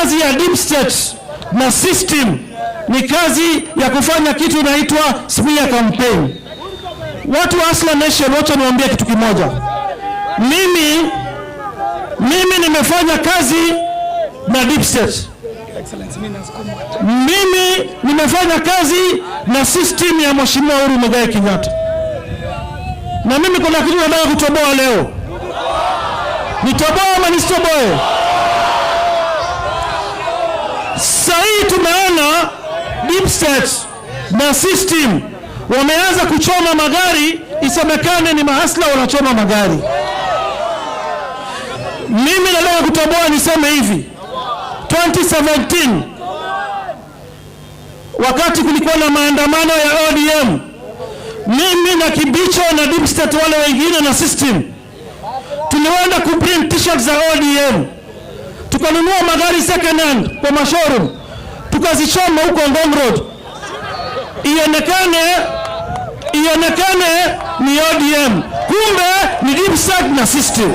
Kazi ya deep state na system ni kazi ya kufanya kitu inaitwa smear campaign. Watu wa Hustler Nation, wacha niwaambie kitu kimoja. Mimi nimefanya kazi na deep state. Mimi nimefanya kazi na system ya Mheshimiwa Uhuru Muigai Kenyatta, na mimi kuna kitu nataka kutoboa leo. Nitoboe ama nisitoboe? Sasa hii tumeona deep state na system wameanza kuchoma magari, isemekane ni mahasla wanachoma magari. Mimi nataka kutoboa niseme hivi, 2017 wakati kulikuwa na maandamano ya ODM, mimi na Kibicho na deep state wale wengine na system tulienda kuprint T-shirt za ODM, tukanunua magari second hand kwa mashowroom, tukazichoma huko Ngong Road, ionekane ni ODM, kumbe ni deep state na system.